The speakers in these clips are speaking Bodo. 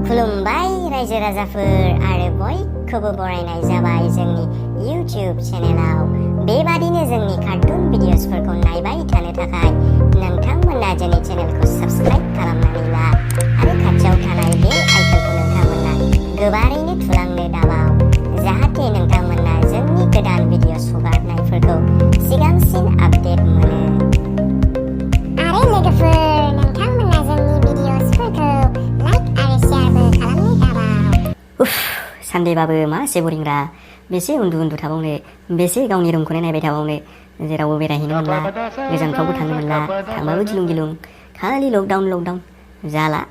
खुलुमबाय रायजो राजाफोर आरो बयखौबो बरायनाय जाबाय जोंनि YouTube चेनेलाव। बेबादिनो जोंनि कार्टुन भिडिअसफोरखौ नायबाय थानो थाखाय नोंथांमोना जोंनि चेनेलखौ साबस्क्राइब खालामनानै ला आरो खाथियाव थानाय बेल आइकनखौ नोंथांमोना गोबारैनो थुलांनो दाबाव, जाहाथे नोंथांमोना जोंनि गोदान भिडिअस हगारनायफोरखौ सिगांसिन आपडेट मोनो। आरो लोगोफोर, नोंथांमोना जोंनि भिडिअसफोरखौ लाइक आरो शेयारबो खालामनो दाबाव। सानदेबाबो मासे बरिंरा, बेसे उन्दु उन्दु थाबावनो, बेसे गावनि रुमखौनो नायबाय थाबावनो। जेरावबो बेरायहैनो मोनला, गोजानफ्रावबो थांनो मोनला, थांबाबो गिलुं गिलुं, खालि लकडाउन जाला।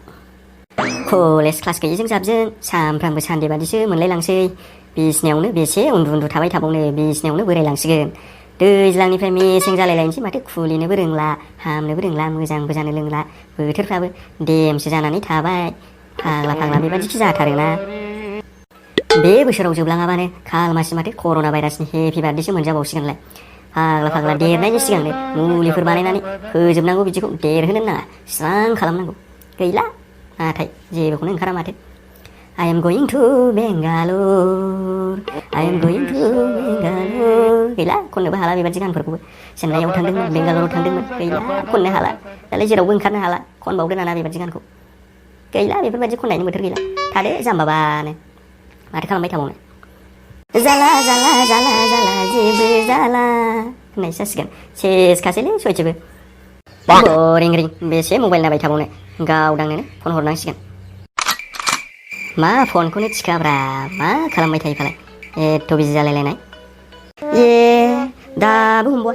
कलेज क्लास गैयिजों जाबजों सानफ्रामबो सानदे बादिसो मोनलायलांसै। बिसिनायावनो बेसे उन्दु उन्दु थाबाय थाबावनो, बिसिनायावनो बोरायलांसिगोन। दैज्लांनिफ्राय मेसें जालायलायनोसै माथो, खुलिनोबो रोंला, हामनोबो रोंला, मोजांबो जानो लोंला। बोथोरफ्राबो देमसो जानानै थाबाय। फाग्ला बेबादिखि जाथारोना। बे बोसोराव जोबलाङाबानो खालमासि माथो कर'ना भाइरासनि हेपि बार्थडेसो मोनजाबावसिगोनलाय। फाग्ला देरनायनि सिगांनो मुलिफोर बानायनानै फोजोबनांगौ, बिदिखौ देरहोनो नाङा, स्रां खालामनांगौ। गैला नाथाय जेबोखौनो ओंखारा माथो। I am going to Bangalore, I am going to Bangalore। गैला खननोबो हाला बेबादि गानफोरखौबो। चेन्नाइआव थांदोंमोन, बेंगालराव थांदोंमोन, गैला खननो हाला। दालाय जेरावबो ओंखारनो हाला, खनबावदो नाना बेबादि गानखौ। गैला बेफोरबायदि खननायनि बोथोर गैला। थादो जाम्बाबानो, माथो खालामबाय थाबावनो। जाला जेबो जाला होननायसो जासिगोन। सेसखासैलै सयथिबो। बरिं रिं, बेसे मबाइल नायबाय थाबावनो, गावदांनोनो फन हरनांसिगोन। मा फनखौनो थिखाब्रा, मा खालामबाय थायो फालाय, एथ' बिजि जालायलायनाय। दाबो हमबावा,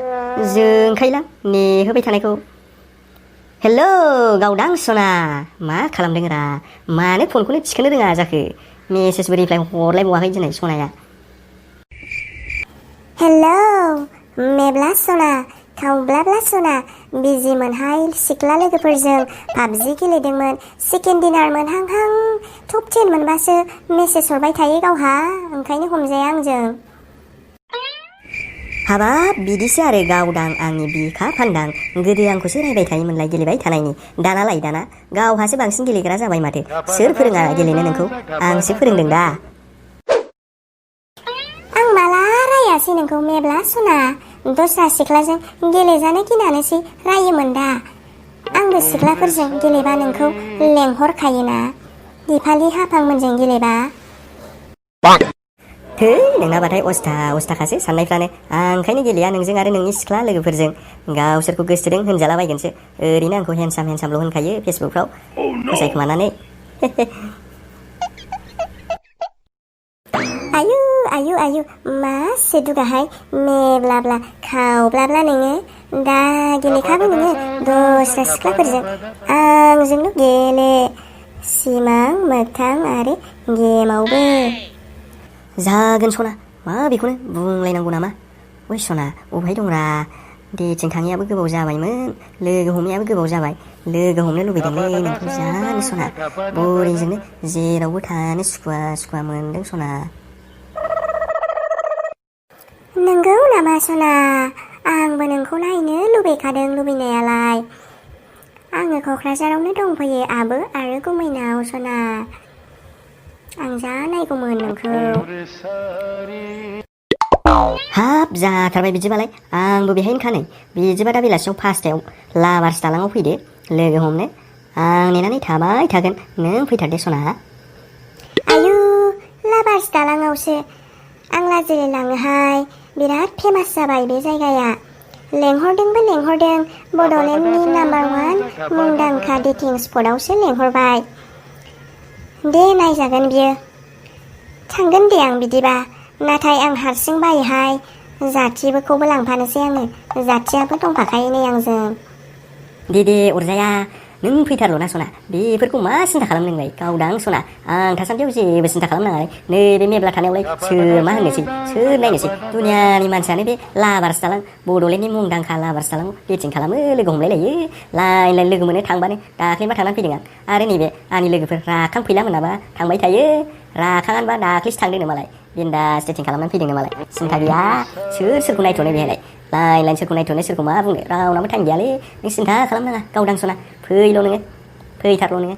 जोंखायलां नेहोबाय थानायखौ। हेलौ गावदां सना, मा खालामदोंरा, मानो फनखौनो थिखोनो रोङा जाखो? मेसेजबो रिप्लाय हरलायबावाखै दिनै सनाया। हेलौ मेब्ला सना, खावब्लाब्ला सना, बिजिमोनहाय सिख्ला लोगोफोरजों पाबजि गेलेदोंमोन, सेकेन्ड डिनार मोनहांहां, टप 10 मोनबासो मेसेज हरबाय थायो गावहा, ओंखायनो हमजाया आंजों। हाबाब बिदिसो आरो गावदां आंनि बिखा फान्दां, गोदो आंखौसो रायबाय थायोमोनलाय गेलेबाय थानायनि, दानालाय दाना गावहासो बांसिन गेलेग्रा जाबाय माथो। सोर फोरोङा गेलेनो नोंखौ? आंसो फोरोंदों दा। आं माला रायासै नोंखौ मेब्ला सना, दस्रा सिख्लाजों गेलेजानो गिनानैसो रायोमोन दा। आंबो सिख्लाफोरजों गेलेबा नोंखौ लेंहरखायोना, दिफालि हाफांमोनजों गेलेबा। थै नोंनाबाथाय अस्थाखासो साननायफ्रानो, आं ओंखायनो गेलेया नोंजों आरो नोंनि सिख्ला लोगोफोरजों। गावसोरखौ गोसोथोदों होनजालाबायगोनसो, ओरैनो आंखौ हेन्डसामल' होनखायो फेसबुकफ्राव फसायखोमानानै। आयु मासे दुगाहाय, मेब्लाब्ला खावब्लाब्ला नोङो, दा गेलेखाबो नोङो दस्रा सिख्लाफोरजों, आंजोंल' गेले, सिमां मोगथां आरो गेमावबो। जागोन सना, मा बेखौनो बुंलायनांगौ नामा? ओइ सना, अबहाय दंरा? डेटिं थाङैयाबो गोबाव जाबायमोन, लोगो हमैयाबो गोबाव जाबाय, लोगो हमनो लुबैदोंलै नोंखौ जानो सना, बरिंजोंनो जेरावबो थानो सुखुवा मोनदों सना। नंगौ नामा सना? आंबो नोंखौ नायनो लुबैखादों लुबैनायालाय। आङो क'क्राझारावनो दंफैयो आबो आरो गुमैनाव सना, आं जा नायगौमोन नोंखौ। हाब जाथारबाय बिदिबालाय, आंबो बेहायनोखा नै, बिदिबा दा बेलासियाव 5टायाव लाबार्स दालाङाव फैदो लोगो हमनो, आं नेनानै थाबाय थागोन, नों फैथारदे सना। आयु लाबार्स दालाङावसो? आं लाजिलायलाङोहाय, बिराद फेमास जाबाय बे जायगाया। लेंहरदों, बड'लेण्डनि नाम्बार 1 मुंदांखा डेटिं स्पटआवसो लेंहरबाय। दे नायजागोन बियो। थांगोन दे आं बिदिबा, नाथाय आं हारसिं बायोहाय, जाथिबोखौबो लांफानोसै आङो, जाथियाबो दंफाखायो नै आंजों। दे अरजाया, नों फैथारल'ना सना, बेफोरखौ मा सिन्था खालामनो नोंलाय गावदां सना, आं थासान्दियाव जेबो सिन्था खालामनाङा। नैबे मेब्ला थानायावलाय सोर मा होननोसै, सोर नायनोसै, दुनियानि मानसियानो बे लाबार्स दालां, बड'लेण्डनि मुंदांखा लाबार्स दालाङाव डेटिं खालामो, लोगो हमलायलायो, लाइन लोगो मोनो थांबानो। दाख्लैबा थांनानै फैदों आं, आरो नैबे आंनि लोगोफोर राखां फैला मोनाबा थांबाय थायो, राखाङानोबा दाख्लैसो थांदोंनो मालाय, बिन्दास डेटिं खालामनानै फैदोंनो मालाय, सिन्था गैया। सोरखौ नायथ'नो बेहायलाय, लाइन सोरखौ नायथ'नो, सोरखौ मा बुंनो, रावनाबो टाइम गैयालै, नों सिन्था खालामनाङा गावदां सना, फैल' नोङो, फैथारल' नोङो।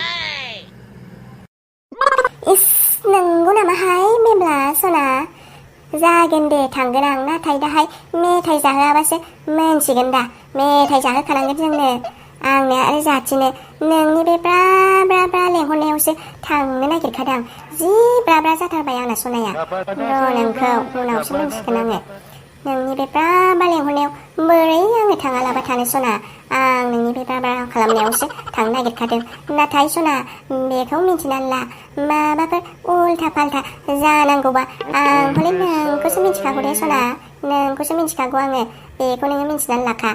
जागोन दे थांगोन आं नाथाय दाहाय मेथाइ जाहोआबासो मोनसिगोन दा मेथाइ जाहोखानांगोन जोंनो आंनो आरो जाथिनो नोंनि बे ब्रा ब्रा ब्रा लेंहरनायावसो थांनो नागिरखादां जि ब्रा ब्रा जाथारबाय आंना सनाया र' नोंखौ उनावसो मोनसिगोन आङो नोंनि बे ब्रा ब्रा लेंहरनायाव बोरै आङो थाङालाबा थानो सना आं नोंनि बे ब्रा ब्रा खालामनायावसो थांनो नागिरखादों नाथाय सना बेखौ मिन्थिनानै ला माबाफोर उल्था फाल्था जानांगौबा आं हले नोंखौसो मिन्थिखागौ दे सना नोंखौसो मिन्थिखागौ आङो बेखौ नोङो मिन्थिनानै लाखा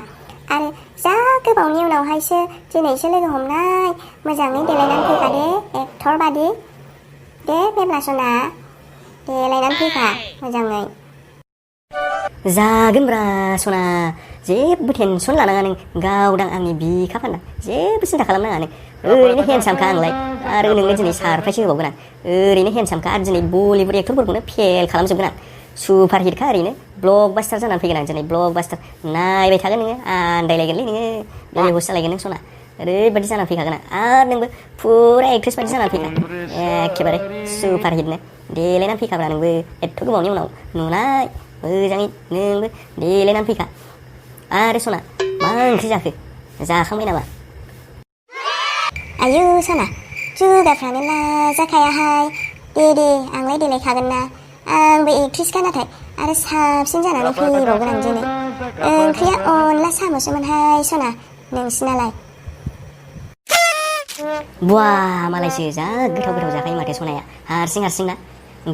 आरो जा गोबावनि उनावहायसो दिनैसो लोगो हमनाय मोजाङै देलायनानै फैखा दे एक्टर बादि दे बेब्ला सना देलायनानै फैखा मोजाङै जागोनब्रा सना जेबो टेनसन लानाङा नों गावदां आंनि बिखा फान्दा जेबो सिन्था खालामनाङा नों ओरैनो हेन्डसामखा आंलाय आरो नोंनो दिनै सारप्राइज होबावगोन आं ओरैनो हेन्डसामखा आरो दिनै बलिउड एक्टरफोरखौनो फेल खालामजोबगोन आं सुपार हिटखा ओरैनो ब्लकबास्टार जानानै फैगोन आं दिनै ब्लकबास्टार नायबाय थागोन नोङो आन्दायलायगोनलै नोङो बेबस जालायगोन नों सना ओरैबायदि जानानै फैखागोन आं आरो नोंबो फुरा एक्ट्रेस बायदि जानानै फैखा एखेबारे सुपार हिटनो देलायनानै फैखाब्रा नोंबो एथ' गोबावनि उनाव नुनाय मोजाङै नोंबो देलायनानै फैखा आरो सना मा ओंख्रि जाखो जाखांबाय नामा आयु सना जुगाफ्रानो लाजाखायाहाय दे आंलाय देलायखागोन ना आंबो एक्ट्रेसखा नाथाय आरो साबसिन जानानै फैबावगोन आं दिनै ओंख्रिया अनला साम'सोमोनहाय सना नोंसिनालाय बुवा मालायसो जा गोथाव गोथाव जाखायो माथो सनाया हारसिं ना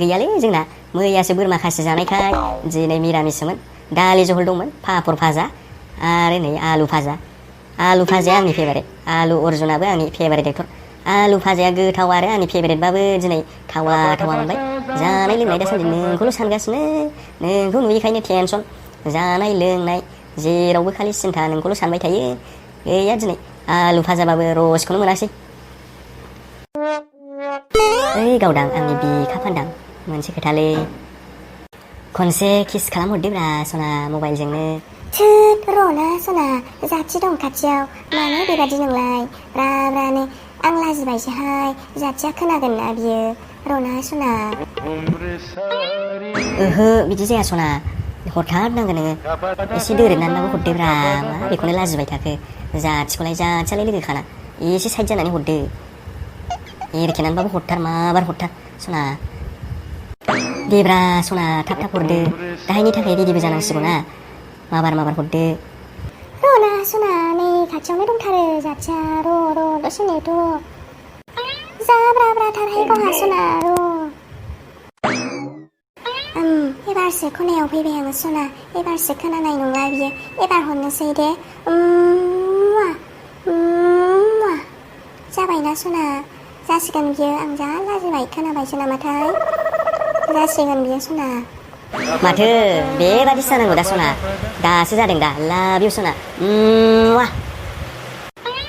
गैयालै जोंना मैयासो बोरमा खासि जानायखाय दिनै मिरामिससोमोन दालि जहल दंमोन पापर भाजा आरो नै आलु भाजाया आंनि फेभारेट आलु अर्जुनाबो आंनि फेभारेट एक्टर आलु भाजाया गोथाव आरो आंनि फेभारेटबाबो दिनै थावा मोनबाय जानाय लोंनाय दासान्दि नोंखौल' सानगासिनो नोंखौ नुयैखायनो टेनसन जानाय लोंनाय जेरावबो खालि सिन्था नोंखौल' सानबाय थायो गैया दिनै आलु भाजाबाबो रसखौनो मोनासै ओइ गावदां आंनि बिखा फान्दां मोनसे खोथालै खनसे किस खालामहरदोब्रा सना मबाइलजोंनो थोद र'ना सना जाथि दं खाथियाव मानो बेबादि नोंलाय ब्रा ब्रानो आं लाजिबायसोहाय जाथिया खोनागोन ना बियो र'ना सना ओहो बिदि जाया सना हरथारनांगोन नोङो एसे दोरोदनानैबाबो हरदोब्रा मा बेखौनो लाजिबाय थाखो जाथिखौलाय जाथियालाय लोगोखाना एसे साइड जानानै हरदो एरखेनानैबाबो हरथार माबार हरथार सना देब्रा सना थाब हरदो दाहायनि थाखाय रेडिबो जानांसिगौ ना माबार हरदो र'ना सना नै खाथियावनो दंथारो जाथिया र' दसे नेथ' जा ब्रा ब्रा थारहाय गावहा सना एबारसो खनायाव फैबाय आङो सना एबारसो खोनानाय नंला बियो एबार हरनोसै दे जाबायना सना जासिगोन बियो आं जा लाजिबाय खोनाबायसो नामाथाय जासिगोन बियो सना माथो बेबादिसो जानांगौ दा सना दासो जादों दा लाभ इउ सना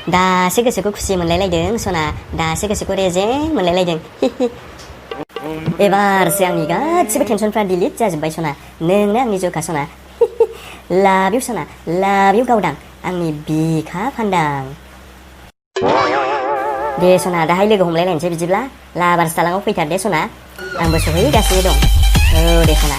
दासो गोसोखौ खुसि मोनलायलायदों सना दासो गोसोखौ रेजें मोनलायलायदों एबारसो आंनि गासिबो टेनसनफ्रा डिलिट जाजोब्बाय सना नोंनो आंनि जखा सना लाभ इउ सना लाभ इउ गावदां आंनि बिखा फान्दां दे सना दाहाय लोगो हमलायलायनोसै बिदिब्ला लाबारस दालाङाव फैथार दे सना आंबो सहैगासिनो दं औ दे सना